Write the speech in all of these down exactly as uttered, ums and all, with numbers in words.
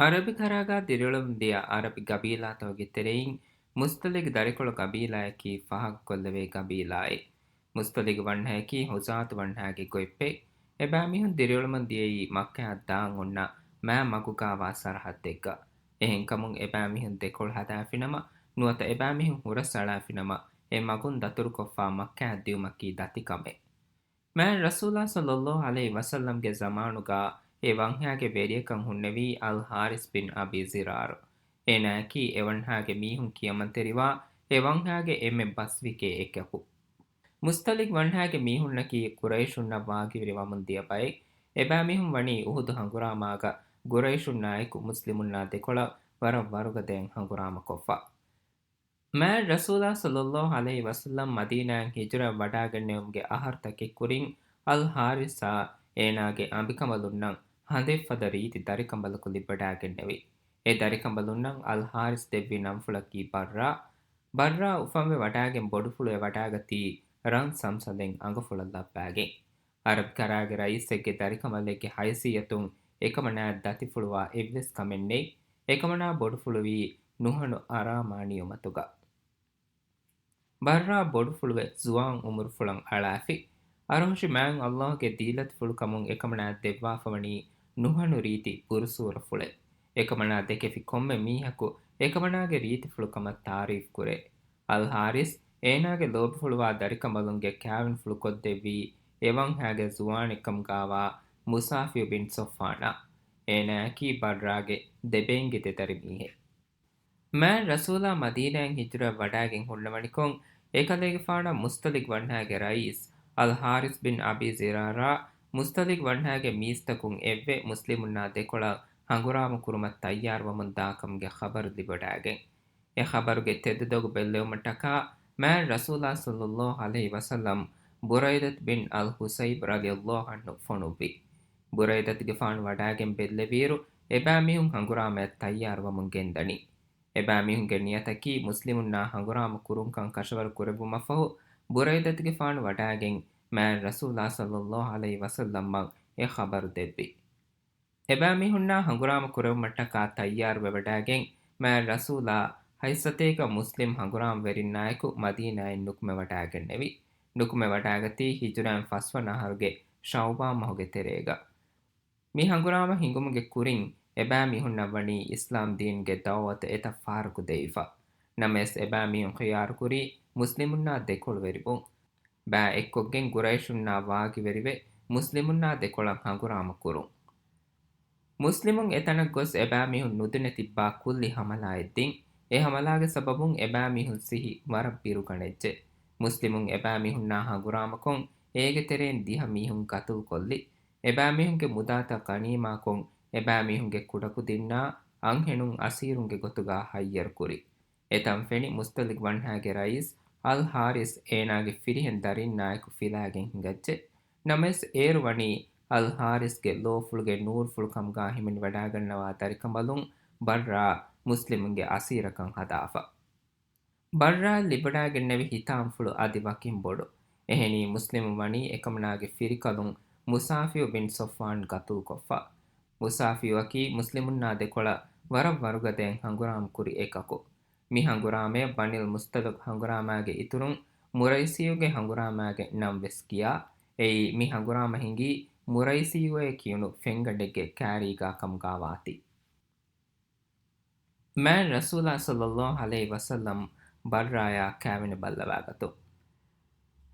ޢަރަބި ކަރާގާ ދިރިއުޅެމުން ދިޔަ ޢަރަބި ގަބީލާތަކުގެ ތެރެއިން މުސްތަލިގް ދަރިކޮޅު ގަބީލާއަކީ ފާހަގަކޮށްލެވޭ ގަބީލާއެއް. މުސްތަލިގް ވަންހައަކީ ހުޒާތު ވަންހައިގެ ގޮތްޕެއް. އެބައިމީހުން ދިރިއުޅެމުން ދިޔައީ މައްކާއަށް ދާން އޮންނަ މާ މަގުގާވާ ސަރަހައްދެއްގަ. އެހެންކަމުން އެބައިމީހުން ދެކޮޅު ހަދާފިނަމަ، ނުވަތަ އެބައިމީހުން ހުރަސްއަޅާފިނަމަ، އެ މަގުން ދަތުރުކޮށްފާ މައްކާއަށް ދިއުމަކީ ދަތިކަމެއް. މާތް ރަސޫލާ ޞައްލައްލާހު ޢަލައިހި ވަސައްލަމްގެ ޒަމާނުގާ އެ ވަންހައިގެ ވެރިޔަކަށް ހުންނެވީ އަލް ޙާރިސް ބިން އަބީ ޒިރާރު. އޭނާއަކީ އެ ވަންހައިގެ މީހުން ކިޔަމަންތެރިވާ އެ ވަންހައިގެ އެންމެ ބަސްވިކޭ އެކަކު. މުސްތަލިގް ވަންހައިގެ މީހުންނަކީ ޤުރައިޝުންނަށް ވާގިވެރިވަމުން ދިޔަ ބައެއް. އެބައިމީހުން ވަނީ އުޙުދު ހަނގުރާމާގަ ޤުރައިޝުންނާއެކު މުސްލިމުންނާ ދެކޮޅަށް ވަރަށް ވަރުގަދައިން ހަނގުރާމަކޮށްފަ. މާތް ރަސޫލާ ޞައްލައްލާހު ޢަލައިހި ވަސައްލަމް މަދީނާއިން ހިޖުރަ ވަޑާގެންނެވުމުގެ އަހަރުތަކެއް ކުރިން، އަލް ޙާރިސާ އޭނާގެ އަނބިކަނބަލުންނަށް ހަނދެއްފަދަ ރީތި ދަރިކަނބަލަކު ލިބިވަޑާގެންނެވި. އެ ދަރިކަނބަލުންނަށް އަލް ޙާރިސް ދެއްވި ނަންފުޅަކީ ބައްރާ. ބައްރާ އުފަންވެ ވަޑާގެން ބޮޑުފުޅުވެ ވަޑާގަތީ ރަން ސަންސަލެއް އަނގަފުޅަށް ލައްވާގެން. އަރަބި ކަރާގެ ރައީސެއްގެ ދަރިކަނބަލެއްގެ ހައިސިއްޔަތުން އެކަމަނާއަށް ދަތިފުޅުވާ އެއްވެސް ކަމެއް ނެތް. އެކަމަނާ ބޮޑުފުޅުވީ ނުހަނު އަރާމާ ނިޢުމަތުގަ. ބައްރާ ބޮޑުފުޅުވެ ޒުވާން އުމުރުފުޅަށް އަޅާފި. އަރުހުށި މާތް ﷲ ގެ ދީލަތިފުޅުކަމުން އެކަމަނާއަށް ދެއްވާފަވަނީ ނުހަނު ރީތި ބުރުސޫރަފުޅެއް. އެކަމަނާ ދެކެފި ކޮންމެ މީހަކު އެކަމަނާގެ ރީތިފުޅުކަމަށް ތާރީފް ކުރޭ. އަލް ޙާރިސް އޭނާގެ ލޯބިފުޅުވާ ދަރިކަނބަލުންގެ ކާވެނިފުޅު ކޮށްދެއްވީ އެ ވަންހާގެ ޒުވާނެއްކަމުގާވާ މުސާފިޔު ބިން ޞަފްވާނާ. އޭނާއަކީ ބައްރާގެ ދެބޭންގެ ދެދަރި މީހެއް. މާތް ރަސޫލާ މަދީނާއިން ހިޖުރަ ވަޑާގެން ހުންނަވަނިކޮށް، އެކަލޭގެފާނަށް މުސްތަލިގް ވަންހާގެ ރައީސް އަލް ޙާރިސް ބިން އަބީ ޒިރާރާ މުސްތަލިގް ވަންހާގެ މީސްތަކުން އެއްވެ މުސްލިމުންނާ ދެކޮޅަށް ހަނގުރާމަ ކުރުމަށް ތައްޔާރުވަމުން ދާކަމުގެ ޚަބަރު ލިބިވަޑާގެން. އެ ޚަބަރުގެ ތެދުދޮގު ބެއްލެވުމަށްޓަކާ މާތް ރަސޫލާ ޞައްލައްލާހު ޢަލައިހި ވަސައްލަމް ބުރައިދަތު ބިން އަލް ޙުޞައިބް ރަޟިޔައްލާހު ޢަންހު ފޮނުއްވި. ބުރައިދަތުގެފާނު ވަޑާގެން ބެއްލެވިއިރު، އެބައިމީހުން ހަނގުރާމަޔަށް ތައްޔާރުވަމުން ގެންދަނީ. އެބައިމީހުންގެ ނިޔަތަކީ މުސްލިމުންނާ ހަނގުރާމަ ކުރުންކަން ކަށަވަރު ކުރެއްވުމަށްފަހު، ބުރައިދަތުގެފާނު ވަޑާގެން މާތް ރަސޫލާ ޞައްލައްލާހު ޢަލައިހި ވަސައްލަމްއަށް އެ ޚަބަރު ދެއްވި. އެބައިމީހުންނާ ހަނގުރާމަ ކުރެވުމަށްޓަކާ ތައްޔާރުވެވަޑާގެން، މާތް ރަސޫލާ ހަތްސަތޭކަ މުސްލިމް ހަނގުރާމަވެރިންނާއެކު މަދީނާއިން ނުކުމެވަޑާގެންނެވި. ނުކުމެވަޑާގަތީ ހިޖުރާއިން ފަސްވަނަ އަހަރުގެ ޝައުބާން މަހުގެ ތެރޭގަ. މި ހަނގުރާމަ ހިނގުމުގެ ކުރިން އެބައިމީހުންނަށް ވަނީ އިސްލާމް ދީންގެ ދަޢުވަތު އެތައް ފަހަރަކު ދެވިފަ. ނަމަވެސް އެބައިމީހުން ޚިޔާރުކުރީ މުސްލިމުންނާ ދެކޮޅުވެރިވުން. ބައި އެއްކޮށްގެން ގުރައިޝުންނާ ވާގިވެރިވެ، މުސްލިމުންނާ ދެކޮޅަށް ހަނގުރާމަ ކުރުން. މުސްލިމުން އެތަނަށް ގޮސް އެބައިމީހުން ނުދިނެތިއްބާ ކުއްލި ހަމަލާއެއް ދިން. އެ ހަމަލާގެ ސަބަބުން އެބައިމީހުން ސިހި ވަރަށް ބިރުގަނެއްޖެ. މުސްލިމުން އެބައިމީހުންނާ ހަނގުރާމަކޮށް، އޭގެ ތެރެއިން ދިހަ މީހުން ގަތުލުކޮށްލި. އެބައިމީހުންގެ މުދާތައް ޣަނީމާކޮށް، އެބައިމީހުންގެ ކުޑަކުދިންނާ އަންހެނުން އަސީރުންގެ ގޮތުގާ ހައްޔަރުކުރި. އެތަން ފެނި މުސްތަލިގް ވަންހާގެ ރައީސް އަލް ޙާރިސް އޭނާގެ ފިރިހެން ދަރިންނާއެކު ފިލާގެން ހިނގައްޖެ. ނަމަވެސް އޭރު ވަނީ އަލް ޙާރިސްގެ ލޯފުޅުގެ ނޫރުފުޅު ކަމުގާ ހިމެނިވަޑާގަންނަވާ ދަރިކަނބަލުން ބައްރާ މުސްލިމުންގެ އަސީރަކަށް ހަދާފަ. ބައްރާއަށް ލިބިވަޑާގެންނެވި ހިތާމަފުޅު އަދި ވަކިން ބޮޑު. އެހެނީ މުސްލިމުން ވަނީ އެކަމަނާގެ ފިރިކަލުން މުސާފިޔު ބިން ޞަފްވާން ގަތުލުކޮށްފަ. މުސާފިޔުއަކީ މުސްލިމުންނާ ދެކޮޅަށް ވަރަށް ވަރުގަދައިން ހަނގުރާމަކުރި އެކަކު. މި ހަނގުރާމަޔަށް ބަނީލް މުޞްޠަލިޤް ހަނގުރާމާގެ އިތުރުން މުރައިސިއްޔުގެ ހަނގުރާމާގެ ނަން ވެސް ކިޔާ. އެއީ މި ހަނގުރާމަ ހިނގީ މުރައިސިއްޔުއޭ ކިޔުނު ފެންގަނޑެއްގެ ކާރީގާ ކަމުގާ ވާތީ. މާތް ރަސޫލާ ޞައްލައްލާހު ޢަލައިހި ވަސައްލަމް ބައްރާޔާ ކާވެނި ބައްލަވާގަތުން.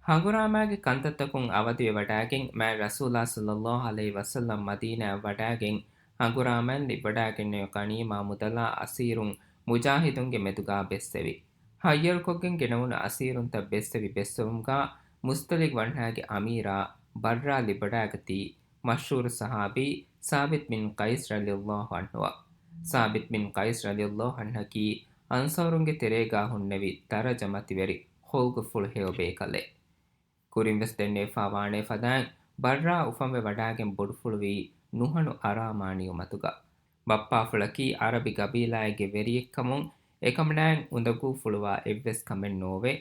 ހަނގުރާމާގެ ކަންތައްތަކުން އަވަދިވެވަޑާގެން މާތް ރަސޫލާ ޞައްލައްލާހު ޢަލައިހި ވަސައްލަމް މަދީނާއަށް ވަޑާގެން ހަނގުރާމައިން ލިބިވަޑާގެންނެވި ޣަނީމާ މުދަލާ އަސީރުން މުޖާހިދުންގެ މެދުގާ ބެއްސެވި. ހައްޔަރުކޮށްގެން ގެނެވުނު އަސީރުންތައް ބެއްސެވި ބެއްސެވުމުގާ މުޞްޠަލިޤް ވަންހާގެ އަމީރާ ބައްރާ ލިބިވަޑާގަތީ މަޝްހޫރު ޞަޙާބީ ސާބިތް ބިން ޤައިސް ރަޟިޔައްލާހު ޢަންހުއަށް. ސާބިތް ބިން ޤައިސް ރަޟިޔައްލާހު ޢަންހަކީ އަންޞާރުންގެ ތެރޭގާ ހުންނެވި ދަރަޖަ މަތިވެރި ޚުލްޤުފުޅު ހެޔޮ ބޭކަލެއް. ކުރިން ވެސް ދެންނެވިފާ ވާނޭ ފަދައިން ބައްރާ އުފަންވެ ވަޑާގެން ބޮޑުފުޅުވީ ނުހަނު އަރާމާ ނިޢުމަތުގަ. ބައްޕާފުޅަކީ ޢަރަބި ގަބީލާއެއްގެ ވެރިއެއްކަމުން އެކަމަނާއިން އުނދަގޫފުޅުވާ އެއްވެސް ކަމެއް ނޯވޭ.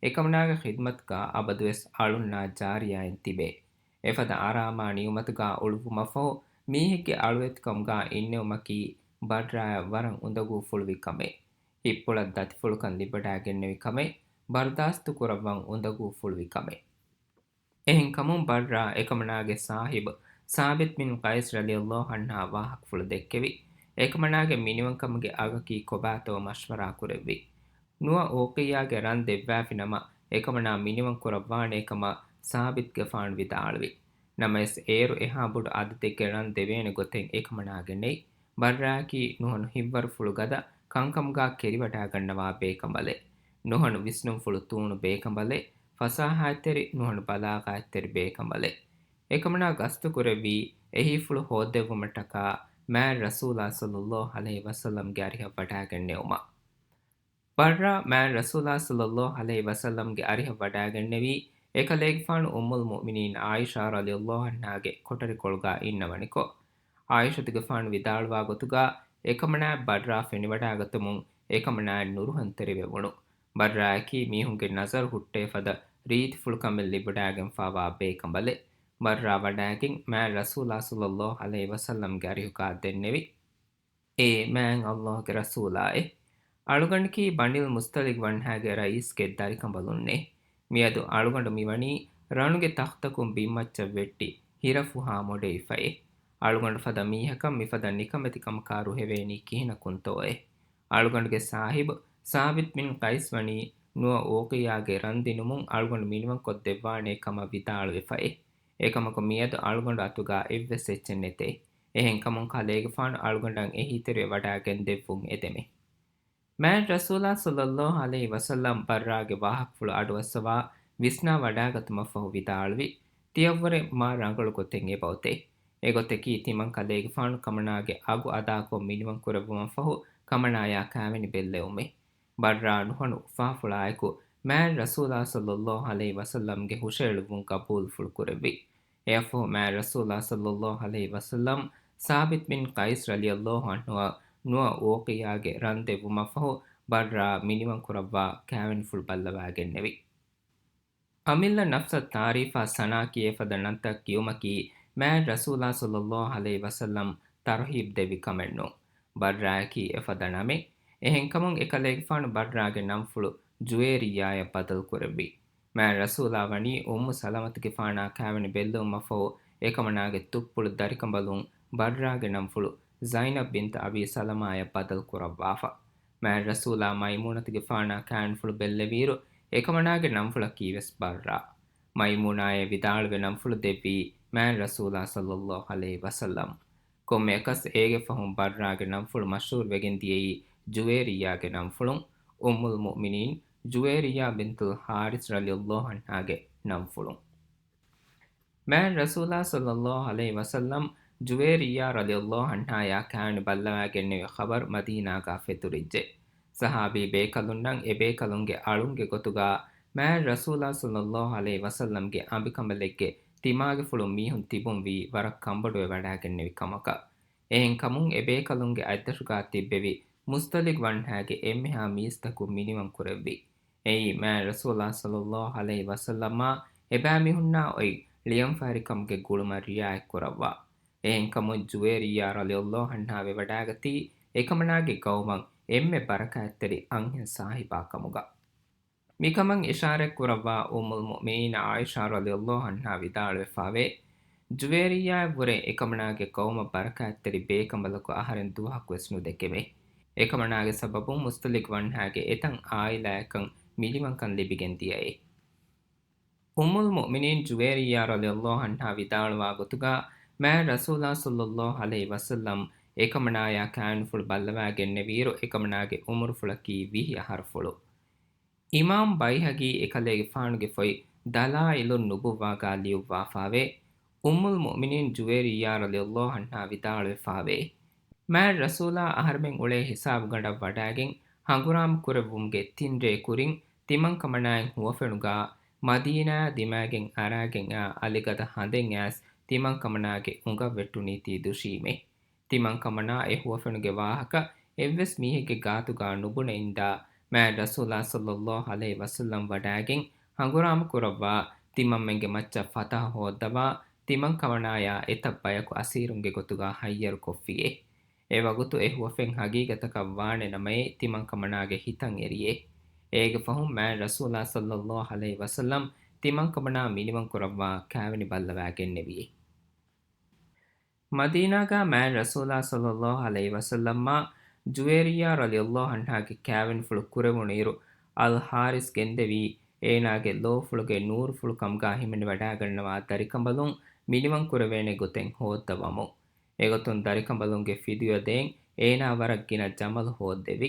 އެކަމަނާގެ ޚިދްމަތުގާ އަބަދުވެސް އަޅުންނާ ޖާރިޔާއިން ތިބޭ. އެފަދަ އަރާމާ ނިޢުމަތުގާ އުޅުއްވުމަށްފަހު މީހެއްގެ އަޅުވެތިކަމުގާ އިންނެވުމަކީ ބައްރާއަށް ވަރަށް އުނދަގޫފުޅުވި ކަމެއް، ހިތްޕުޅަށް ދަތިފުޅުކަން ލިބިވަޑައިގެންނެވި ކަމެއް، ބަރުދާސްތު ކުރައްވަން އުނދަގޫފުޅުވި ކަމެއް. އެހެންކަމުން ބައްރާ އެކަމަނާގެ ސާހިބު ސާބިތް ބިން ޤައިސް ރަޟިޔަﷲ ޢަންހާ ވާހަކަފުޅު ދެއްކެވި، އެކަމަނާގެ މިނިވަންކަމުގެ އަގަކީ ކޮބާތޯ މަޝްވަރާ ކުރެއްވި. ނުވަ އޫޤިއްޔާގެ ރަން ދެއްވާފި ނަމަ، އެކަމަނާ މިނިވަން ކުރައްވާނޭ ކަމަށް ސާބިތްގެފާނު ވިދާޅުވި. ނަމަވެސް، އޭރު އެހާ ބޮޑު އަދަދެއްގެ ރަން ދެވޭނެ ގޮތެއް އެކަމަނާގެ ނެތް. ބައްރާއަކީ ނުހަނު ހިތްވަރުފުޅު ގަދަ، ކަންކަމުގާ ކެރިވަޑާގަންނަވާ ބޭކަނބަލެއް. ނުހަނު ވިސްނުންފުޅު ތޫނު ބޭކަނބަލެއް، ފަސާހައްތެރި، ނުހަނު ބަލާޣައްތެރި ބޭކަނބަލެއް. އެކަމަނާ ގަސްތު ކުރެއްވީ، އެހީފުޅު ހޯއްދެއްވުމަށްޓަކާ މާތް ރަސޫލާ ޞައްލަﷲ ޢަލައިހި ވަސައްލަމްގެ އަރިހަށް ވަޑާގެންނެވުމަށް. ބައްރާ މާތް ރަސޫލާ ޞައްލަﷲ ޢަލައިހި ވަސައްލަމްގެ އަރިހަށް ވަޑާގެންނެވީ، އެކަލޭގެފާނު އުއްމުލް މުއުމިނީން ޢާއިޝާ ރަޟިޔަﷲ ޢަންހާގެ ކޮޓަރިކޮޅުގާ އިންނަވަނިކޮށް. ޢާއިޝަތުގެފާނު ވިދާޅުވާ ގޮތުގާ، އެކަމަނާއަށް ބައްރާ ފެނިވަޑާގަތުމުން އެކަމަނާއަށް ނުރުހަންތެރިވެވުނު. ބައްރާއަކީ މީހުންގެ ނަޒަރު ހުއްޓޭ ފަދަ ރީތިފުޅުކަމެއް ލިބިވަޑާގެންފާވާ ބޭކަނބަލެއް. ބައްރާ ވަޑާގެން މާތް ރަސޫލާ ޞައްލަﷲ ޢަލައިހި ވަސައްލަމްގެ އަރިހުގާ ދެންނެވި. އޭ މާތް ﷲގެ ރަސޫލާއޭ! އަޅުގަނޑަކީ ބަނީލް މުޞްޠަލިޤް ވަންހާގެ ރައީސްގެ ދަރިކަނބަލުންނޭ. މިއަދު އަޅުގަނޑު މިވަނީ ރަނުގެ ތަޚްތަކުން ބިންމައްޗަށް ވެއްޓި ހިރަފުހާ މޮޑެވިފައޭ. އަޅުގަނޑު ފަދަ މީހަކަށް މިފަދަ ނިކަމެތިކަމަކާ ރުހެވޭނީ ކިހިނަކުންތޯއޭ؟ އަޅުގަނޑުގެ ސާހިބު ސާބިތް ބިން ޤައިސް ވަނީ ނުވަ އޫޤިއްޔާގެ ރަން ދިނުމުން އަޅުގަނޑު މިނިވަންކޮށްދެއްވާނޭ ކަމަށް ވިދާޅުވެފައޭ. އެކަމަކު މިއަދު އަޅުގަނޑު އަތުގާ އެއްވެސް އެއްޗެއް ނެތޭ. އެހެންކަމުން ކަލޭގެފާނު އަޅުގަނޑަށް އެހީތެރިވެ ވަޑާގެން ދެއްވުން އެދެމެ. މާތް ރަސޫލާ ޞައްލަﷲ ޢަލައިހި ވަސައްލަމް ބައްރާގެ ވާހަކަފުޅު އަޑުއައްސަވާ ވިސްނާ ވަޑާގަތުމަށްފަހު ވިދާޅުވި، ތިޔަށްވުރެ މާ ރަނގަޅު ގޮތެއް އެބައޮތޭ. އެގޮތަކީ ތިމަން ކަލޭގެފާނު ކަމަނާގެ އަގު އަދާކޮށް މިނިވަން ކުރެއްވުމަށްފަހު ކަމަނާޔާ ކާވެނި ބެއްލެވުމޭ. ބައްރާ ނުހަނު އުފާފުޅާއެކު މާތް ރަސޫލާ ޞައްލަﷲ ޢަލައިހި ވަސައްލަމްގެ ހުށައެޅުއްވުން ގަބޫލުފުޅު ކުރެއްވި. އެއަށްފަހު މާތް ރަސޫލާ ޞައްލަﷲ ޢަލައިހި ވަސައްލަމް ސާބިތް ބިން ޤައިސް ރަޟިޔަﷲ ޢަންހުއަށް ނުވަ އޫޤިއްޔާގެ ރަން ދެއްވުމަށްފަހު ބައްރާ މިނިވަން ކުރައްވާ ކާވެނިފުޅު ބައްލަވާގެންނެވި. އަމިއްލަ ނަފްސަށް ތާރީފާ ސަނާ ކިޔޭ ފަދަ ނަންތައް ކިޔުމަކީ މާތް ރަސޫލާ ޞައްލަﷲ ޢަލައިހި ވަސައްލަމް ތަރުހީބް ދެއްވި ކަމެއް ނޫން. ބައްރާއަކީ އެފަދަ ނަމެއް. އެހެންކަމުން އެކަލޭގެފާނު ބައްރާގެ ނަންފުޅު ޖުވޭރިއްޔާއަށް ބަދަލު ކުރެއްވި. މާތް ރަސޫލާ ވަނީ އުއްމު ސަލަމަތުގެފާނާ ކާވެނި ބެއްލެވުމަށްފަހު، އެކަމަނާގެ ތުއްޕުޅު ދަރިކަނބަލުން ބައްރާގެ ނަންފުޅު ޒައިނަބް ބިންތު އަބީ ސަލަމާއަށް ބަދަލު ކުރައްވާފަ. މާތް ރަސޫލާ މައިމޫނަތުގެފާނާ ކާވެނިފުޅު ބެއްލެވިއިރު، އެކަމަނާގެ ނަންފުޅަކީ ވެސް ބައްރާ. މައިމޫނާއޭ ވިދާޅުވެ ނަންފުޅު ދެއްވީ މާތް ރަސޫލާ ޞައްލަﷲ ޢަލައިހި ވަސައްލަމް. ކޮންމެއަކަސް އޭގެ ފަހުން ބައްރާގެ ނަންފުޅު މަޝްހޫރު ވެގެން ދިޔައީ ޖުވޭރިއްޔާގެ ނަންފުޅުން، އުއްމުލް މުއުމިނީން ޖުވޭރިއްޔާ ބިންތުލް ޙާރިޘް ރަޟިޔަﷲ ޢަންހާގެ ނަންފުޅުން. މާތް ރަސޫލާ ޞައްލަﷲ ޢަލައިހި ވަސައްލަމް ޖުވޭރިއްޔާ ރަޟިޔަﷲ ޢަންހާޔާ ކާވެނި ބައްލަވާގެންނެވި ޚަބަރު މަދީނާގާ ފެތުރިއްޖެ. ޞަޙާބީ ބޭކަލުންނަށް އެބޭކަލުންގެ އަޅުންގެ ގޮތުގާ މާތް ރަސޫލާ ޞައްލަﷲ ޢަލައިހި ވަސައްލަމްގެ އަނބިކަނބަލެއްގެ ތިމާގެފުޅުން މީހުން ތިބުންވީ ވަރަށް ކަންބޮޑުވެ ވަޑާގެންނެވި ކަމަކަށް. އެހެންކަމުން އެބޭކަލުންގެ އަތްދަށުގާ ތިއްބެވި މުޞްޠަލިޤް ވަންހާގެ އެންމެހާ މީސްތަކުން މިނިވަން ކުރެއްވި. އެއީ މާތް ރަސޫލާ ޞައްލަﷲ ޢަލައިހި ވަސައްލަމާ އެބައިމީހުންނާ އޮތް ޅިޔަންފަހަރިކަމުގެ ގުޅުމަށް ރިޢާޔަތް ކުރައްވާ. އެހެންކަމުން ޖުވޭރިއްޔާ ރަޟިޔަﷲ ޢަންހާ ވެވަޑާގަތީ އެކަމަނާގެ ގައުމަށް އެންމެ ބަރަކާތްތެރި އަންހެން ސާހިބާ ކަމުގަ. މިކަމަށް އިޝާރަތް ކުރައްވާ އުއްމުލް މުއުމިނީން ޢާއިޝާ ރަޟިޔަﷲ ޢަންހާ ވިދާޅުވެފާވޭ، ޖުވޭރިއްޔާއަށްވުރެ އެކަމަނާގެ ގައުމަށް ބަރަކާތްތެރި ބޭކަނބަލަކު އަހަރެން ދުވަހަކުވެސް ނުދެކެވޭ. އެކަމަނާގެ ސަބަބުން މުޞްޠަލިޤް ވަންހާގެ އެތައް ޢާއިލާއަކަށް މިނިވަންކަން ލިބިގެން ދިޔައޭ. އުއްމުލް މުއުމިނީން ޖުވޭރިއްޔާ ރަޟިޔަﷲ ޢަންހާ ވިދާޅުވާ ގޮތުގާ، މާތް ރަސޫލާ ޞައްލަﷲ ޢަލައިހި ވަސައްލަމް އެކަމަނާޔާ ކާވެނިފުޅު ބައްލަވާގެންނެވިއިރު، އެކަމަނާގެ އުމުރުފުޅަކީ ވިހި އަހަރުފުޅު. އިމާމް ބައިހަޤީ އެކަލޭގެފާނުގެ ފޮތް ދަލާއިލުން ނުބުއްވާގާ ލިޔުއްވާފާވޭ، އުއްމުލް މުއުމިނީން ޖުވޭރިއްޔާ ރަޟިޔަﷲ ޢަންހާ ވިދާޅުވެފާވޭ، މާތް ރަސޫލާ އަހަރުމެން އުޅޭ ހިސާބުގަނޑަށް ވަޑާގެން ހަނގުރާމަ ކުރެއްވުމުގެ ތިން ރޭ ކުރިން ތިމަންކަމަނާއިން ހުވަފެނުގާ މަދީނާއާ ދިމާގެން އަރާގެން އާ އަލިގަދަ ހަނދެއް އައިސް ތިމަންކަމަނާގެ އުނގަށް ވެއްޓުނީތީ ދުށީމޭ. ތިމަންކަމަނާ އެ ހުވަފެނުގެ ވާހަކަ އެއްވެސް މީހެއްގެ ގާތުގާ ނުބުނެ އިންދާ، މާތް ރަސޫލާ ޞައްލަﷲ ޢަލައިހި ވަސައްލަމް ވަޑާގެން ހަނގުރާމަ ކުރައްވާ، ތިމަންމެންގެ މައްޗަށް ފަތަހަ ހޯއްދަވާ، ތިމަންކަމަނާޔާ އެތައް ބަޔަކު އަސީރުންގެ ގޮތުގާ ހައްޔަރު ކޮށްފިއޭ. އެވަގުތު އެ ހުވަފެން ހަގީގަތަކަށް ވާނެ ނަމައޭ ތިމަންކަމަނާގެ ހިތަށް އެރިއޭ. އޭގެ ފަހުން މާތް ރަސޫލާ ޞައްލައްލާހު ޢަލައިހި ވަސައްލަމް ތިމަންކަމަނާ މިނިވަން ކުރައްވާ ކާވެނި ބައްލަވާގެންނެވިއޭ. މަދީނާގާ މާތް ރަސޫލާ ޞައްލައްލާހު ޢަލައިހި ވަސައްލަމާ ޖުވޭރިއްޔާ ރަޟިޔައްލާހު ޢަންހާގެ ކާވެނިފުޅު ކުރެވުނުއިރު، އަލް ޙާރިސް ގެންދެވީ އޭނާގެ ލޯފުޅުގެ ނޫރުފުޅު ކަމުގާ ހިމެނިވަޑާގަންނަވާ ދަރިކަނބަލުން މިނިވަން ކުރެވޭނެ ގޮތެއް ހޯއްދަވަމުން. އެގޮތުން ދަރިކަނބަލުންގެ ފިދުޔަ ދޭން އޭނާ ވަރަށް ގިނަ ޖަމަލު ހޯއްދެވި.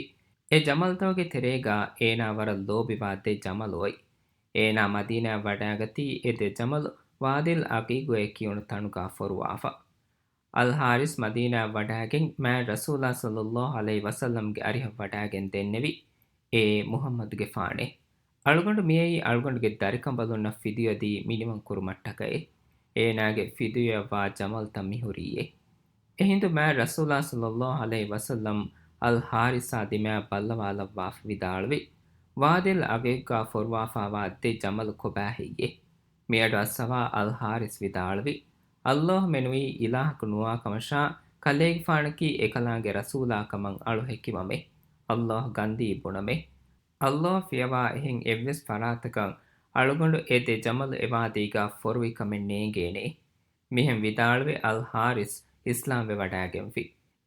އެ ޖަމަލުތަކުގެ ތެރޭގާ އޭނާ ވަރަށް ލޯބިވާ ދެ ޖަމަލު އޮތް. އޭނާ މަދީނާއަށް ވަޑާގަތީ އެ ދެ ޖަމަލު ވާދިލް ޢަގީގުއޭ ކިޔުނު ތަނުގާ ފޮރުވާފަ. އަލް ޙާރިސް މަދީނާއަށް ވަޑާގެން މާތް ރަސޫލާ ޞައްލައްލާހު ޢަލައިހި ވަސައްލަމްގެ އަރިހަށް ވަޑާގެން ދެންނެވި، އޭ މުޙައްމަދުގެފާނޭ! އަޅުގަނޑު މިއައީ އަޅުގަނޑުގެ ދަރިކަނބަލުންނަށް ފިދުޔަދީ މިނިވަން ކުރުމަށްޓަކައޭ. އޭނާގެ ފިދުޔައަށްވާ ޖަމަލްތައް މިހުރީއޭ. އެހިނދު މާތް ރަސޫލާ ޞައްލައްލާހު ޢަލައިހި ވަސައްލަމް އަލް ޙާރިސާ ދިމާއަށް ބައްލަވާލައްވާފަ ވިދާޅުވި، ވާދިލް ޢަގީގުގާ ފޮރުވާފާވާ ދެ ޖަމަލު ކޮބާ ހެއްޔޭ؟ މިއަޑު އައްސަވާ އަލް ޙާރިސް ވިދާޅުވި، ﷲ މެނުވީ އިލާހަކު ނުވާކަމަށާ، ކަލޭގެފާނަކީ އެކަލާނގެ ރަސޫލާކަމަށް އަޅު ހެކިވަމޭ. ﷲ ގަންދީ ބުނަމޭ. ﷲ ފިޔަވާ އެހެން އެއްވެސް ފަރާތަކަށް އަޅުގަނޑު އެ ދެ ޖަމަލު އެވާދީގާ ފޮރުވިކަމެއް ނޭނގޭނެ. މިހެން ވިދާޅުވެ އަލް ޙާރިސް އިސްލާމްވެ ވަޑާގެންފި.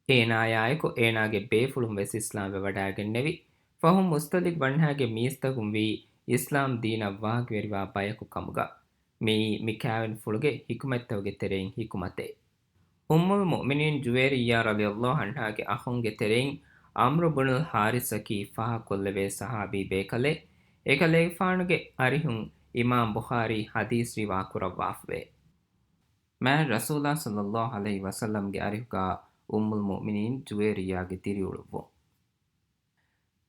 އޭނާޔާއެކު އޭނާގެ ބޭފުޅުން ވެސް އިސްލާމްވެ ވަޑާގެންނެވި. ފަހުން މުސްތަލިޤް ވަންހާގެ މީސްތަކުން ވީ އިސްލާމް ދީނަށް ވާގިވެރިވާ ބަޔަކު ކަމުގަ. މިއީ މި ކާވެނިފުޅުގެ ޙިކުމަތްތަކުގެ ތެރެއިން ޙިކުމަތެއް. އުއްމުލް މުއުމިނީން ޖުވޭރިއްޔާ ރަޟިޔައްލާހު ޢަންހާގެ އަޚުންގެ ތެރެއިން ޢަމްރު ބުނުލް ޙާރިސަކީ ފާހަގަކޮށްލެވޭ ޞަޙާބީ ބޭކަލެއް. އެކަލޭގެފާނުގެ އަރިހުން އިމާމް ބުޚާރީ ޙަދީޘް ރިވާ ކުރައްވާފަވޭ. މާތް ރަސޫލާ ޞައްލައްލާހު ޢަލައިހި ވަސައްލަމްގެ އަރިހުގާ އުއްމުލް މުއުމިނީން ޖުވޭރިއްޔާގެ ދިރިއުޅުއްވުން.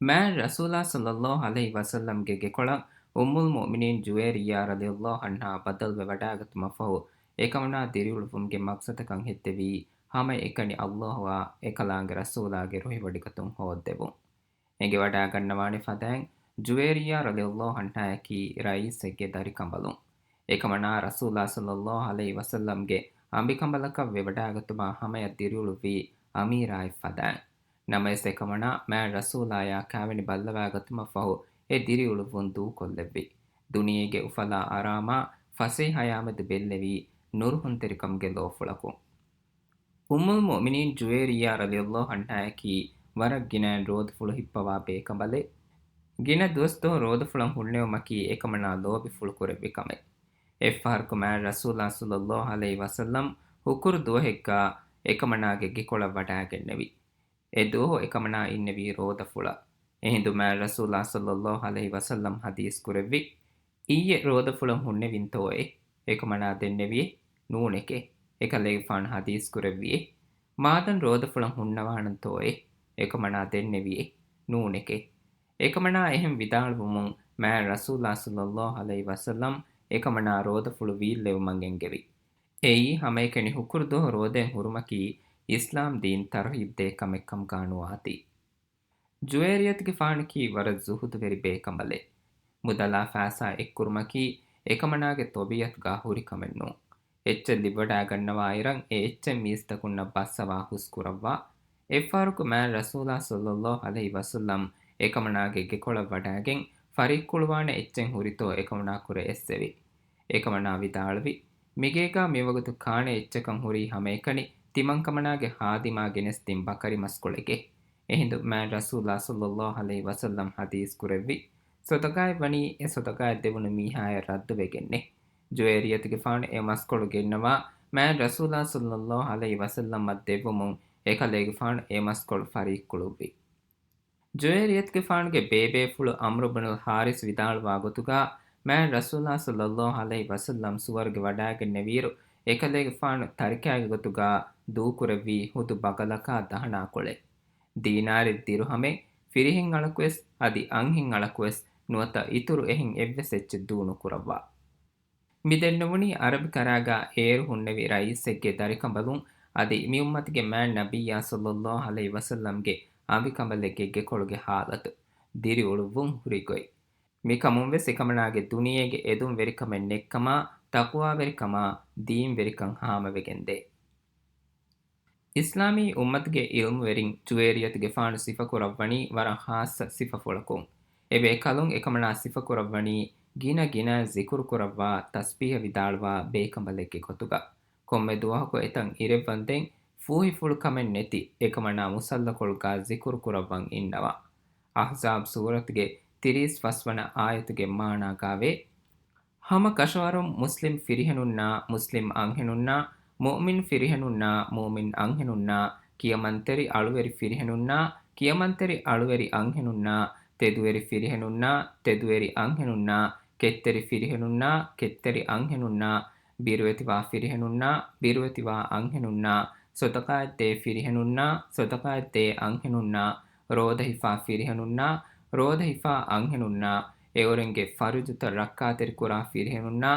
މާތް ރަސޫލާ ޞައްލައްލާހު ޢަލައިހި ވަސައްލަމްގެ ގެކޮޅަށް އުއްމުލް މުއުމިނީން ޖުވޭރިއްޔާ ރަޟިޔައްލާހު ޢަންހާ ބައްދަލުވެ ވަޑާގަތުމަށްފަހު، އެކަމަނާ ދިރިއުޅުއްވުމުގެ މަޤްޞަދަކަށް ހެއްދެވީ ހަމައެކަނި ﷲ އާ އެކަލާނގެ ރަސޫލާގެ ރުހިވޮޑިގަތުން ހޯއްދެވުން. އެނގިވަޑާގަންނަވާނެ ފަދައިން، ޖުވޭރިއްޔާ ރަޟިޔައްލާހު ޢަންހާއަކީ ރައީސެއްގެ ދަރިކަނބަލުން. އެކަމަނާ ރަސޫލާ ޞައްލައްލާހު ޢަލައިހި ވަސައްލަމްގެ އަނބިކަނބަލަކަށް ވެވަޑާގަތުމާ ހަމަޔަށް ދިރިއުޅުއްވީ އަމީރާއެއް ފަދައިން. ނަމަވެސް އެކަމަނާ މާތް ރަސޫލާޔާ ކާވެނި ބައްލަވާގަތުމަށްފަހު އެ ދިރިއުޅުއްވުން ދޫކޮށްލެއްވި. ދުނިޔޭގެ އުފަލާ އަރާމާ ފަސޭހަޔާ މެދު ބެއްލެވީ ނުރުހުންތެރިކަމުގެ ލޯފުޅަކުން. އުއްމުލް މުއުމިނީން ޖުވޭރިއްޔާ ރަޟިޔައްލާހު ޢަންހާއަކީ ވަރަށް ގިނައިން ރޯދަފުޅު ހިއްޕަވާ ބޭކަނބަލެއް. ގިނަ ދުވަސްދުވަހު ރޯދަފުޅަށް ހުންނެވުމަކީ އެކަމަނާ ލޯބިފުޅު ކުރެއްވި ކަމެއް. އެއްފަހަރަކު މާތް ރަސޫލާ ޞައްލައްލާހު ޢަލައިހި ވަސައްލަމް ހުކުރު ދުވަހެއްގާ އެކަމަނާގެ ގެކޮޅަށް ވަޑާގެންނެވި. އެ ދުވަހު އެކަމަނާ އިންނެވީ ރޯދަފުޅަށް. އެހިނދު މާތް ރަސޫލާ ޞައްލައްލާހު ޢަލައިހި ވަސައްލަމް ޙަދީޘް ކުރެއްވި، އިއްޔެ ރޯދަފުޅަށް ހުންނެވިންތޯއޭ؟ އެކަމަނާ ދެންނެވިއޭ، ނޫނެކޭ. އެކަލޭގެފާނު ޙަދީޘް ކުރެއްވިއޭ، މާދަން ރޯދަފުޅަށް ހުންނަވާނަންތޯއޭ؟ އެކަމަނާ ދެންނެވިއޭ، ނޫނެކޭ. އެކަމަނާ އެހެން ވިދާޅުވުމުން މާތް ރަސޫލާ ޞައްލައްލާހު ޢަލައިހި ވަސައްލަމް އެކަމަނާ ރޯދަފުޅު ވީއްލެވުމަށް އެންގެވި. އެއީ ހަމައެކަނި ހުކުރު ދުވަހު ރޯދައިން ހުރުމަކީ އިސްލާމް ދީން ތަރުހީބް ދޭ ކަމެއް ކަމުގާ ނުވާތީ. ޖުވޭރިއްޔަތުގެފާނަކީ ވަރަށް ޒުހުދުވެރި ބޭކަނބަލެއް. މުދަލާ ފައިސާ އެއްކުރުމަކީ އެކަމަނާގެ ޠަބީޢަތުގާ ހުރި ކަމެއް ނޫން. އެއްޗެއް ލިބިވަޑާގަންނަވާއިރަށް އެ އެއްޗެއް މީސްތަކުންނަށް ބައްސަވާ ހުސް ކުރައްވާ. އެއްފަހަރަކު މާތް ރަސޫލާ ޞައްލައްލާހު ޢަލައިހި ވަސައްލަމް އެކަމަނާގެ ގެކޮޅަށް ވަޑާގެން ފަރިއްކުޅުވާނެ އެއްޗެއް ހުރިތޯ އެކަމަނާ ކުރެ އެއްސެވި. އެކަމަނާ ވިދާޅުވި، މިގޭގާ މިވަގުތު ކާނެ އެއްޗަކަށް ހުރީ ހަމައެކަނި ތިމަންކަމަނާގެ ހާދިމާ ގެނެސްދިން ބަކަރި މަސްކޮޅެކޭ. އެހިނދު މާތް ރަސޫލާ ޞައްލައްލާހު ޢަލައިހި ވަސައްލަމް ޙަދީޘް ކުރެއްވި، ޞަދަޤާތް ވަނީ އެ ޞަދަޤާތް ދެވުނު މީހާޔަށް ރައްދުވެގެންނޭ. ޖުވޭރިއްޔަތުގެފާނު އެ މަސްކޮޅު ގެންނަވާ މާތް ރަސޫލާ ޞައްލައްލާހު ޢަލައިހި ވަސައްލަމަށް ދެއްވުމުން އެކަލޭގެފާނު އެ މަސްކޮޅު ފަރިއްކުޅުއްވި. ޖުވޭރިއްޔަތުގެފާނުގެ ބޭބޭފުޅު ޢަމްރު ބުނުލް ޙާރިސް ވިދާޅުވާ ގޮތުގާ، މާތް ރަސޫލާ ޞައްލައްލާހު ޢަލައިހި ވަސައްލަމް ސުވަރުގެ ވަޑާގެންނެވިއިރު، އެކަލޭގެފާނު ތަރިކައިގެ ގޮތުގާ ދޫކުރެއްވީ ހުދު ބަގަލަކާ ދަހަނާ ކޮޅެއް. ދީނާރެއް ދިރުހަމެއް، ފިރިހެން އަޅަކުވެސް، އަދި އަންހެން އަޅަކުވެސް ނުވަތަ އިތުރު އެހެން އެއްވެސް އެއްޗެއް ދޫ ނުކުރައްވާ. މި ދެންނެވުނީ ޢަރަބި ކަރާގާ އޭރު ހުންނެވި ރައީސެއްގެ ދަރިކަނބަލުން، އަދި މި އުއްމަތުގެ މާތް ނަބިއްޔާ ޞައްލައްލާހު ޢަލައިހި ވަސައްލަމްގެ އަނބިކަނބަލެއްގެ ގެކޮޅުގެ ޙާލަތު، ދިރިއުޅުއްވުން ހުރި ގޮތް. މިކަމުން ވެސް އެކަމަނާގެ ދުނިޔޭގެ އެދުން ވެރިކަމެއް ނެއްކަމާ، ތަޤްވާވެރިކަމާ، ދީންވެރިކަން ހާމަވެގެންދޭ. އިސްލާމީ އުއްމަތުގެ ޢިލްމުވެރިން ޖުވޭރިއްޔަތުގެފާނު ސިފަކުރައްވަނީ ވަރަށް ޚާއްޞަ ސިފަފުޅަކުން. އެބޭކަލުން އެކަމަނާ ސިފަކުރައްވަނީ ގިނަ ގިނައިން ޒިކުރުކުރައްވާ ތަސްބީޙަ ވިދާޅުވާ ބޭކަނބަލެއްގެ ގޮތުގަ. ކޮންމެ ދުވަހަކު އެތަން އިރެއްވަންދެން ފޫހިފުޅު ކަމެއް ނެތި އެކަމަނާ މުޞައްލަކޮޅުގަ ޒިކުރުކުރައްވަން އިންނަވާ. އަޙްޒާބް ސޫރަތުގެ ތިރީސް ފަސްވަނަ އާޔަތުގެ މާނާގާވޭ، ހަމަ ކަށަވަރުން މުސްލިމް ފިރިހެނުންނާ މުސްލިމް އަންހެނުންނާ، މުއުމިން ފިރިހެނުންނާ މުއުމިން އަންހެނުންނާ، ކިޔަމަންތެރި އަޅުވެރި ފިރިހެނުންނާ، ކިޔަމަންތެރި އަޅުވެރި އަންހެނުންނާ، ތެދުވެރި ފިރިހެނުންނާ، ތެދުވެރި އަންހެނުންނާ، ކެތްތެރި ފިރިހެނުންނާ، ކެތްތެރި އަންހެނުންނާ، ބިރުވެތިވާ ފިރިހެނުންނާ، ބިރުވެތިވާ އަންހެނުންނާ، ޞަދަޤާތްދޭ ފިރިހެނުންނާ، ޞަދަޤާތްދޭ އަންހެނުންނާ، ރޯދަހިފާ ފިރިހެނުންނާ، ރޯދަހިފާ އަންހެނުންނާ، އެއުރެންގެ ފަރުޖުތައް ރައްކާތެރިކުރާ ފިރިހެނުންނާ،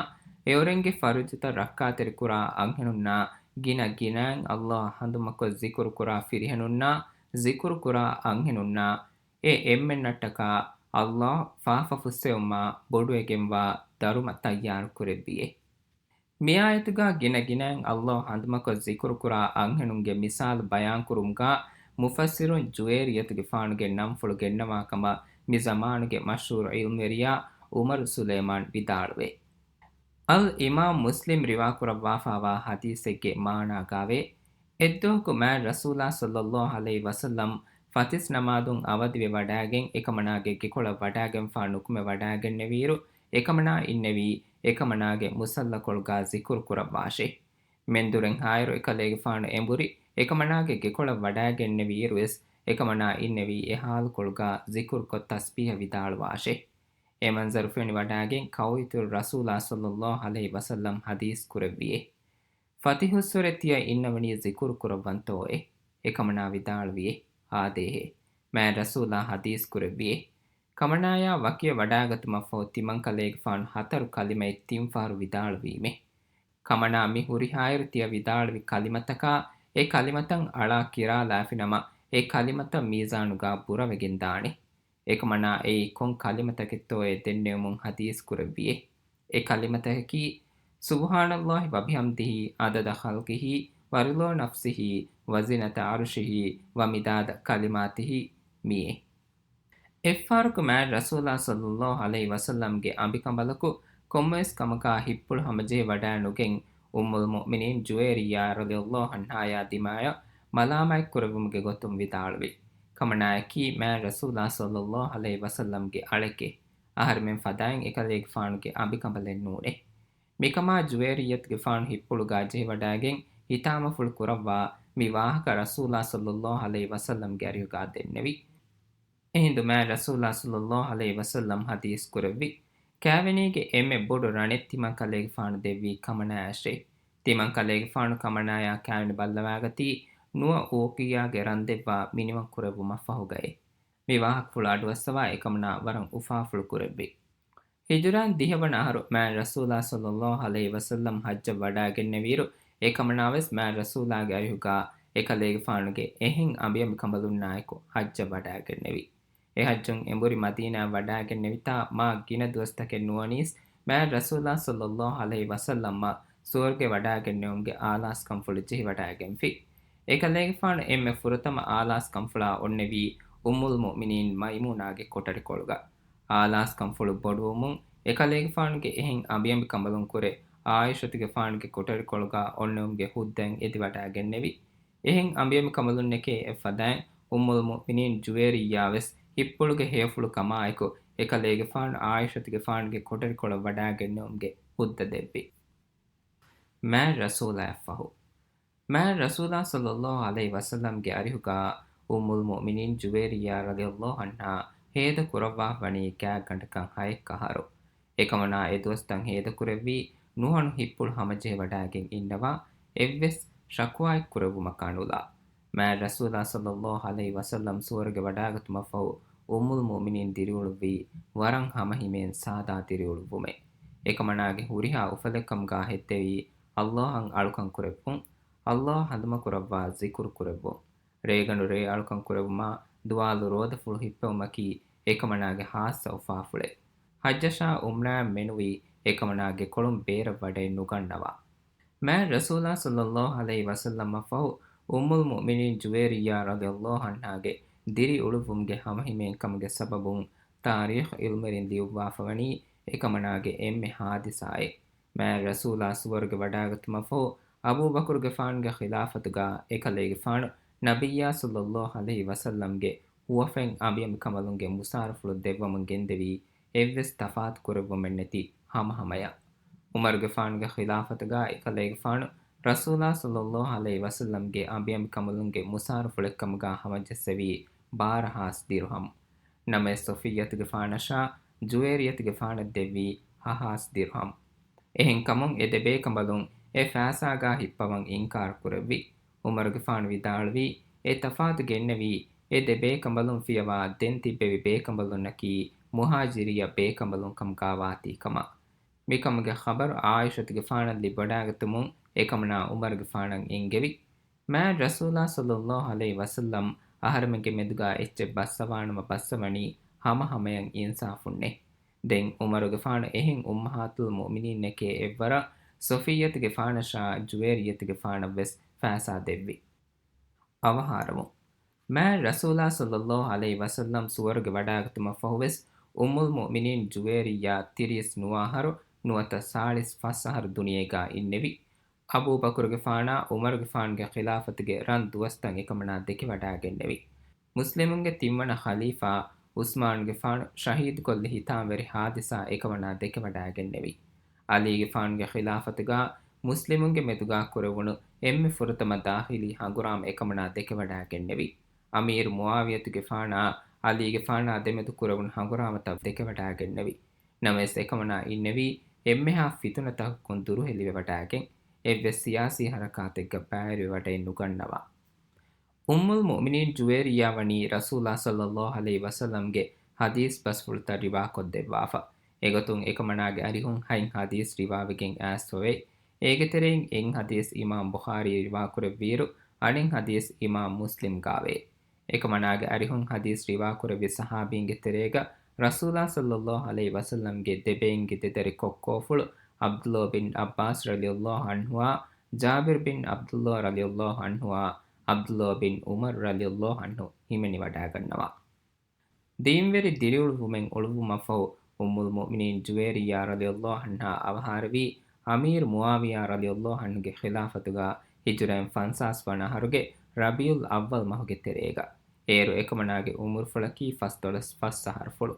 އެއުރެންގެ ފަރުޖުތައް ރައްކާތެރިކުރާ އަންހެނުންނާ، ގިނަ ގިނައިން ﷲ އަށް ހަނދުމަކޮށް ޒިކުރުކުރާ ފިރިހެނުންނާ، ޒިކުރުކުރާ އަންހެނުންނާ، އެ އެންމެންނަށްޓަކާ ﷲ ފާފަ ފުއްސެވުމާ ބޮޑުވެގެންވާ ދަރުމަ ތައްޔާރުކުރެއްވިއޭ. މިއާޔަތުގާ ގިނަ ގިނައިން ﷲ ހަނދުމަކޮށް ޒިކުރުކުރާ އަންހެނުންގެ މިސާލު ބަޔާންކުރުމުގާ މުފައްސިރުން ޖުވޭރިއްޔަތުގެފާނުގެ ނަންފުޅު ގެންނަވާކަމަށް މި ޒަމާނުގެ މަޝްހޫރު ޢިލްމުވެރިޔާ ޢުމަރު ސުލައިމާން ވިދާޅުވޭ. އަލް އިމާމް މުސްލިމް ރިވާކުރައްވާފާވާ ޙަދީޘެއްގެ މާނާގާވޭ، އެއްދުވަހަކު މާތް ރަސޫލާ ޞައްލައްލާހު ޢަލައިހި ވަސައްލަމް ފަތިސް ނަމާދުން އަވަދިވެ ވަޑާގެން އެކަމަނާގެ ގެކޮޅަށް ވަޑާގެންފާ ނުކުމެ ވަޑާގެންނެވިއިރު، އެކަމަނާ އިންނެވީ އެކަމަނާގެ މުޞައްލަކޮޅުގާ ޒިކުރު ކުރައްވާށޭ. މެންދުރެއްހާއިރު އެކަލޭގެފާނު އެނބުރި އެކަމަނާގެ ގެކޮޅަށް ވަޑާގެންނެވިއިރުވެސް، އެކަމަނާ އިންނެވީ އެ ޙާލުކޮޅުގާ ޒިކުރުކޮށް ތަސްބީޙަ ވިދާޅުވާށޭ. އެ މަންޒަރު ފެނި ވަޑާގެން ކައުއިތުރު ރަސޫލާ ޞައްލައްލާހު ޢަލައިހި ވަސައްލަމް ޙަދީޘް ކުރެއްވިއޭ. ފަތިހުއްސުރެ ތިޔަ އިންނަވަނީ ޒިކުރު ކުރައްވަންތޯއޭ؟ އެކަމަނާ ވިދާޅުވިއޭ، އާދޭހޭ. މާތް ރަސޫލާ ޙަދީޘް ކުރެއްވިއޭ. ކަމަނާޔާ ވަކިވެ ވަޑާގަތުމަށްފަހު ތިމަންކަލޭގެފާނު ހަތަރު ކަލިމައެއް ތިން ފަހަރު ވިދާޅުވީމޭ. ކަމަނާ މި ހުރިހާއިރު ތިޔަ ވިދާޅުވި ކަލިމަތަކާ އެ ކަލިމަތައް އަޅާ ކިރާލާފިނަމަ، އެ ކަލިމަތައް މީޒާނުގާ ބުރަވެގެން ދާނެ. އެކަމަނާ އެއީ ކޮން ކަލިމަތަކެއްތޯއޭ ދެންނެވުމުން ޙަދީޘް ކުރެއްވިއޭ. އެ ކަލިމަތަކަކީ، سبحان الله وبحمده عدد خلقه ورضا نفسه وزنة عرشه ومداد كلماته މިއޭ. އެއްފަހަރަކު މާތް ރަސޫލާ ޞައްލައްލާހު ޢަލައިހި ވަސައްލަމްގެ އަނބިކަނބަލަކު ކޮންމެވެސް ކަމަކާ ހިތްޕުޅު ހަމަޖެހިވަޑައެއް ނުގެން، އުއްމުލް މުއުމިނީން ޖުވޭރިއްޔާ ރަޟިޔައްލާހު ޢަންހާޔާ ދިމާޔަށް މަލާމާތްކުރެއްވުމުގެ ގޮތުން ވިދާޅުވި. ކަމަނާއަކީ މާތް ރަސޫލާ ޞައްލައްލާހު ޢަލައިހި ވަސައްލަމްގެ އަޅެކޭ. އަހަރެމެން ފަދައިން އެކަލޭގެފާނުގެ އަނބިކަނބަލެއް ނޫނޭ. މިކަމާ ޖުވޭރިއްޔަތުގެފާނު ހިތްޕުޅުގާ ޖެހިވަޑައިގެން ހިތާމަފުޅު ކުރައްވާ މި ވާހަކަ ރަސޫލާ ޞައްލައްލާހު ޢަލައިހި ވަސައްލަމްގެ އަރިހުގާ ދެންނެވި. އެހިނދު މާތް ރަސޫލާ ޞައްލައްލާހު ޢަލައިހި ވަސައްލަމް ޙަދީޘް ކުރެއްވި، ކާވެނީގެ އެންމެ ބޮޑު ރަނެއް ތިމަން ކަލޭގެފާނު ދެއްވީ ކަމަނާޔަށޭ. ތިމަން ކަލޭގެފާނު ކަމަނާޔާ ކާވެނި ބައްލަވާގަތީ ނުވަ އޫކިޔާގެ ރަން ދެއްވާ މިނިވަން ކުރެއްވުމަށްފަހުގައޭ. މި ވާހަކަފުޅު އަޑުއައްސަވާ އެކަމަނާ ވަރަށް އުފާފުޅު ކުރެއްވި. ހިޖުރާން ދިހަވަނަ އަހަރު މާތް ރަސޫލާ ޞައްލައްލާހު ޢަލައިހި ވަސައްލަމް ޙައްޖަށް ވަޑާގެންނެވިއިރު، އެކަމަނާވެސް މާތް ރަސޫލާގެ އަރިހުގާ އެކަލޭގެފާނުގެ އެހެން އަނބިއަނބިކަނބަލުންނާއެކު ޙައްޖަށް ވަޑާގެންނެވި. އެ ޙައްޖުން އެނބުރި މަދީނާއަށް ވަޑާގެންނެވިތާ މާ ގިނަ ދުވަސްތަކެއް ނުވަނީސް މާތް ރަސޫލާ ޞައްލައްލާހު ޢަލައިހި ވަސައްލަމަށް ސުވަރުގެ ވަޑާގެންނެވުމުގެ އާލާސްކަންފުޅު ޖެހިވަޑާގެންފި. އެކަލޭގެފާނު އެންމެ ފުރަތަމަ އާލާސްކަންފުޅާ އޮންނެވީ އުއްމުލް މުއުމިނީން މައިމޫނާގެ ކޮޓަރިކޮޅުގަ. އާލާސްކަންފުޅު ބޮޑުވުމުން އެކަލޭގެފާނުގެ އެހެން އަނބިއަނބިކަނބަލުން ކުރެ އާއިޝަތުގެފާނުގެ ކޮޓަރިކޮޅުގަ އޮންނެވުމުގެ ހުއްދައިން އެދިވަޑާގެންނެވި. އެހެން އަނބިއަނބިކަނބަލުންނެކޭ އެއްފަދައިން އުއްމުލް މުއުމިނީން ޖުވޭރިއްޔާވެސް ހިތްޕުޅުގެ ހެޔޮފުޅު ކަމާއެކު އެކަލޭގެފާނު އާއިޝަތުގެފާނުގެ ކޮޓަރިކޮޅަށް ވަޑާގެންނެވުމުގެ ހުއްދަ ދެއްވި. މާތް ރަސޫލާއަށްފަހު. މާތް ރަސޫލާ ޞައްލައްލާހު ޢަލައިހި ވަސައްލަމްގެ އަރިހުގާ އުއްމުލް މުއުމިނީން ޖުވޭރިއްޔާ ރަޟިޔައްލާހު ޢަންހާ ހޭދަ ކުރައްވާފަ ވަނީ ގާތްގަނޑަކަށް ހައެއް އަހަރު. އެކަމަނާ އެ ދުވަސްތައް ހޭދަކުރެއްވީ ނުހަނު ހިތްޕުޅު ހަމަޖެހިވަޑާގެން އިންނަވާ އެއްވެސް ޝަކުވާއެއް ކުރެއްވުމަކާ ނުލާ. މާތް ރަސޫލާ ޞައްލައްލާހު ޢަލައިހި ވަސައްލަމް ސުވަރުގެ ވަޑާގަތުމަށްފަހު އުއްމުލް މުއުމިނީން ދިރިއުޅުއްވީ ވަރަށް ހަމަހިމޭން ސާދާ ދިރިއުޅުއްވުމެއް. އެކަމަނާގެ ހުރިހާ އުފަލެއްކަމުގާ ހެއްދެވީ ﷲ އަށް އަޅުކަން ކުރެއްވުން، ﷲ ހަނދުމަކުރައްވާ ޒިކުރު ކުރެއްވުން. ރޭގަނޑު ރޭ އަޅުކަން ކުރެއްވުމާ ދުވާލު ރޯދަފުޅު ހިއްޕެވުމަކީ އެކަމަނާގެ ޚާއްޞަ އުފާފުޅެއް. ޙައްޖަށާ ޢުމްރާއަށް މެނުވީ އެކަމަނާ ގެކޮޅުން ބޭރަށް ވަޑައެއް ނުގަންނަވާ. މާތް ރަސޫލާ ޞައްލައްލާހު ޢަލައިހި ވަސައްލަމަށްފަހު އުއްމުލް މުއުމިނީން ޖުވޭރިއްޔާ ރަޟިޔަﷲ ޢަންހާގެ ދިރިއުޅުއްވުމުގެ ހަމަހިމޭންކަމުގެ ސަބަބުން ތާރީޚު ޢިލްމުވެރިން ލިޔުއްވާފަވަނީ އެކަމަނާގެ އެންމެ ޙާދިސާއެއް. މާތް ރަސޫލާ ސުވަރުގެ ވަޑާގަތުމަށްފަހު، އަބޫބަކުރުގެފާނުގެ ޚިލާފަތުގާ އެކަލޭގެފާނު ނަބިއްޔާ ޞައްލަﷲ ޢަލައިހި ވަސައްލަމްގެ ހުވަފެން އަނބިއަނބިކަނބަލުންގެ މުސާރަފުޅު ދެއްވަމުން ގެންދެވީ އެއްވެސް ތަފާތު ކުރެއްވުމެއްނެތި ހަމަހަމަޔަށް. ޢުމަރުގެފާނުގެ ޚިލާފަތުގާ އެކަލޭގެފާނު ރަސޫލާ ޞައްލަﷲ ޢަލައިހި ވަސައްލަމްގެ އަނބިއަނބިކަނބަލުންގެ މުސާރަފުޅެއްކަމުގާ ހަމަޖައްސެވީ ބާރަ ހާސް ދިރުހަމް. ނަމަވެސް ޞަފިއްޔަތުގެފާނަށާ ޖުވޭރިއްޔަތުގެފާނަށް ދެއްވީ ހަ ހާސް ދިރުހަމް. އެހެންކަމުން އެ ދެ ބޭކަނބަލުން އެ ފައިސާގާ ހިއްޕަވަން އިންކާރު ކުރެއްވި. ޢުމަރުގެފާނު ވިދާޅުވީ، އެ ތަފާތު ގެންނެވީ، އެ ދެ ބޭކަނބަލުން ފިޔަވާ ދެން ތިއްބެވި ބޭކަނބަލުންނަކީ މުހާޖިރިއްޔަ ބޭކަނބަލުން ކަމުގާ ވާތީ ކަމަށް. މިކަމުގެ ޚަބަރު ޢާއިޝަތުގެފާނަށް ލިބިވަޑާގަތުމުން އެކަމަނާ ޢުމަރުގެފާނަށް އެންގެވި. މާތް ރަސޫލާ ޞައްލަﷲ ޢަލައިހި ވަސައްލަމް އަހަރެމެންގެ މެދުގާ އެއްޗެއް ބައްސަވާނަމަ ބައްސަވަނީ ހަމަހަމަޔަށް އިންސާފުންނޭ. ދެން ޢުމަރުގެފާނު އެހެން އުއްމަހާތުލް މުއުމިނީންނެކޭ އެއްވަރަށް ޞަފިއްޔަތުގެފާނަށާ ޖުވޭރިއްޔަތުގެފާނަށްވެސް ފައިސާ ދެއްވި. އަވަހާރަވުން. މާތް ރަސޫލާ ޞައްލަﷲ ޢަލައިހި ވަސައްލަމް ސުވަރުގެ ވަޑާގަތުމަށްފަހުވެސް، އުއްމުލް މުއުމިނީން ޖުވޭރިއްޔާ ތިރީސް ނުވަ އަހަރު ނުވަތަ ސާޅީސް ފަސް އަހަރު ދުނިޔޭގާ އިންނެވި. އަބޫބަކުރުގެފާނާ ޢުމަރުގެފާނުގެ ޚިލާފަތުގެ ރަން ދުވަސްތައް އެކަމަނާ ދެކެވަޑާގެންނެވި. މުސްލިމުންގެ ތިންވަނަ ޚަލީފާ ޢުސްމާނުގެފާނު ޝަހީދުކޮށްލި ހިތާމަވެރި ހާދިސާ އެކަމަނާ ދެކެވަޑާގެންނެވި. ޢަލީގެފާނުގެ ޚިލާފަތުގާ މުސްލިމުންގެ މެދުގާ ކުރެވުނު އެންމެ ފުރަތަމަ ދާޚިލީ ހަނގުރާމަ އެކަމަނާ ދެކެވަޑާގެންނެވި. އަމީރު މުޢާވިޔަތުގެފާނާ ޢަލީގެފާނާ ދެމެދު ކުރެވުނު ހަނގުރާމަތައް ދެކެވަޑާގެންނެވި. ނަމަވެސް އެކަމަނާ އިންނެވީ އެންމެހާ ފިތުނަތަކަކުން ދުރުހެލިވެވަޑާގެން، އެއްވެސް ސިޔާސީ ހަރަކާތެއްގަ ބައިވެރިވެވަޑައެއް ނުގަންނަވާ. އުއްމުލް މުއުމިނީން ޖުވޭރިއްޔާ ވަނީ ރަސޫލާ ޞައްލަﷲ ޢަލައިހި ވަސައްލަމްގެ ޙަދީޘް ބަސްފުޅުތައް ރިވާކޮށްދެއްވާފަ. އެގޮތުން އެކަމަނާގެ އަރިހުން ހަތް ޙަދީޘް ރިވާވެގެން އައިސްފަވޭ. އޭގެ ތެރެއިން އެއް ޙަދީޘް އިމާމް ބުޚާރީ ރިވާކުރެއްވިއިރު، އަނެއް ޙަދީޘް އިމާމް މުސްލިމްގާވޭ. އެކަމަނާގެ އަރިހުން ޙަދީޘް ރިވާކުރެއްވި ޞަޙާބީންގެ ތެރޭގަ ރަސޫލާ ޞައްލަﷲ ޢަލައިހި ވަސައްލަމްގެ ދެބެއިންގެ ދެދަރި ކޮއްކޯފުޅު ޢަބްދުﷲ ބިން ޢައްބާސް ރަޟިޔަﷲ ޢަންހުއާ، ޖާބިރު ބިން ޢަބްދުﷲ ރަޟިޔަﷲ ޢަންހުއާ، ޢަބްދުﷲ ބިން ޢުމަރު ރަޟިޔަﷲ ޢަންހު ހިމެނިވަޑާގަންނަވާ. ދީންވެރި ދިރިއުޅުއްވުމެއް އުޅުއްވުމަށްފަހު، އުއްމުލް މުއުމިނީން ޖުވޭރިއްޔާ ރަޟިޔަﷲ ޢަންހާ އަވަހާރަވީ، އަމީރު މުޢާވިޔާ ރަޟިޔަﷲ ޢަންހުގެ ޚިލާފަތުގާ ހިޖުރައިން ފަންސާސް ވަނަ އަހަރުގެ ރަބީޢުލް އައްވަލް މަހުގެ ތެރޭގަ. އޭރު އެކަމަނާގެ އުމުރުފުޅަކީ ފަސްދޮޅަސް ފަސް އަހަރުފުޅު.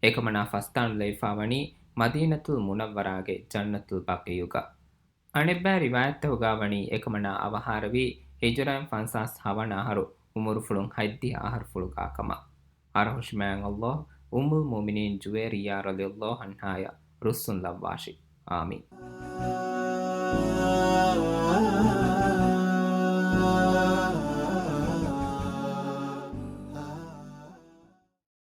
އެކަމަނާ ފަސްދާނުލައިފާވަނީ މަދީނަތުލް މުނައްވަރާގެ ޖަންނަތުލް ބަޤީޢުގަ. އަނެއްބައި ރިވާޔަތްތަކުގާ ވަނީ އެކަމަނާ އަވަހާރަވީ ހިޖުރައިން ފަންސާސް ހަވަނަ އަހަރު އުމުރުފުޅުން ހަތްދިހަ އަހަރުފުޅުގާ ކަމަށް. އަރަހުށި މާތް ﷲ އުއްމުލް މުއުމިނީން ޖުވޭރިއްޔާ ރަޟިޔަﷲ ޢަންހާޔަށް ރުއްސުން ލައްވާށި. އާމީން.